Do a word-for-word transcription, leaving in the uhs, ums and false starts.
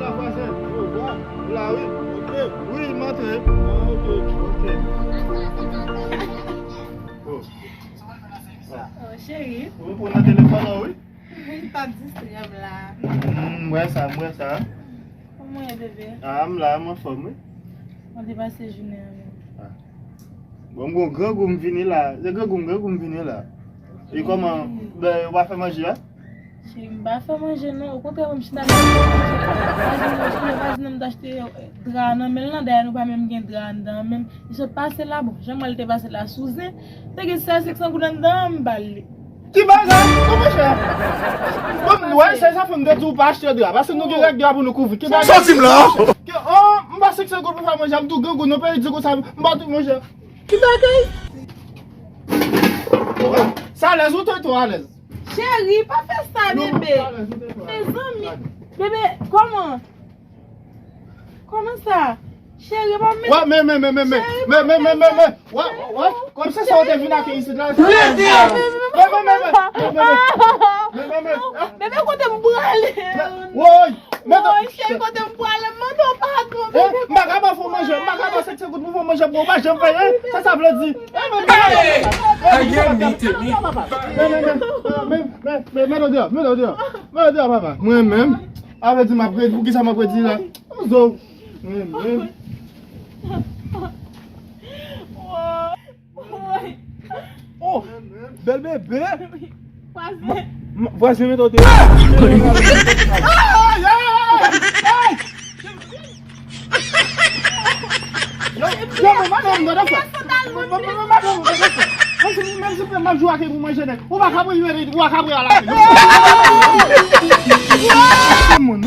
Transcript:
La, vwazen. Ou la, wi. Ok. Wi, m antre. Ah, ok, ok. Oh. Oh, cheri. Ou reponn nan telefòn nan, wi. Wi, pa distrè m la. Mm, m wè sa, m wè sa. Kòman w ye, bebe? Ah, m la, m anfòm, wi. Kòman te pase jounen an menm? Ah. Bon, m gon grangou m vini la. Se grangou m, grangou m vini la. E kòman, ben, ou pa fè manje a? Cheri, m pa fè manje non. Okontrè, mwen m chita nan vwazen nan, vwazen nan m t achte dra nan men l lan. Dayè, nou pa menm gen dra anndan an menm. Li sot pase la, bon, jan m wè l te pase la sou zen, te gen sèz senk san goud anndan an, m ba l li. Ki bagay? Kòman sa? Bon, m wè, se sa fè m te di w pa achte dra. Paske nou gen règ dra pou nou kouvri. Ki bagay? Soti m la! Ke, oh, m ba senk san goud pou fè manje, m tou grangou, nou peyi di konsa, m ba tout manje. Ki bagay? Sa alèz, ou te twò alèz. Cheri, pa fè sa, bebe. Mezanmi. Bebe, kòman? Kòman sa? Cheri, pa met. Wè, men, men, men, men, men. Cheri, men, men, men, men, men. Wè, wè, wè. Kòm se sa ou te vin ak isit la. Men, men, men, men. Men, men, men. Men, men, men. Bebe, kote m prale? Woy. Woy, cheri, kote m prale? M mande w padon, bebe. M pa ka ba fò manje, m pa ka ba senk san goud pou fò manje pou ou, pa janm fè, hein? Sa sa vle di? Hey! Hey, yeah, me too, me. Men, men, men, men, men, men, men, men, men, men, papa. Mwen menm, avè di m ap redi, poukisa m ap redi la? Zo. Mwen menm. Oh, bèl bebe. Vwazen. Vwazen, men tande. Ay, ay, ay, ay, ay. Yo, yo, men madanm, gade fò. Men, men, men, madanm, gade fò. Menm si, menm si m ap jwe ak ou pou manje nèg. Ou pa ka pran, ou pa ka pran a la. Moun.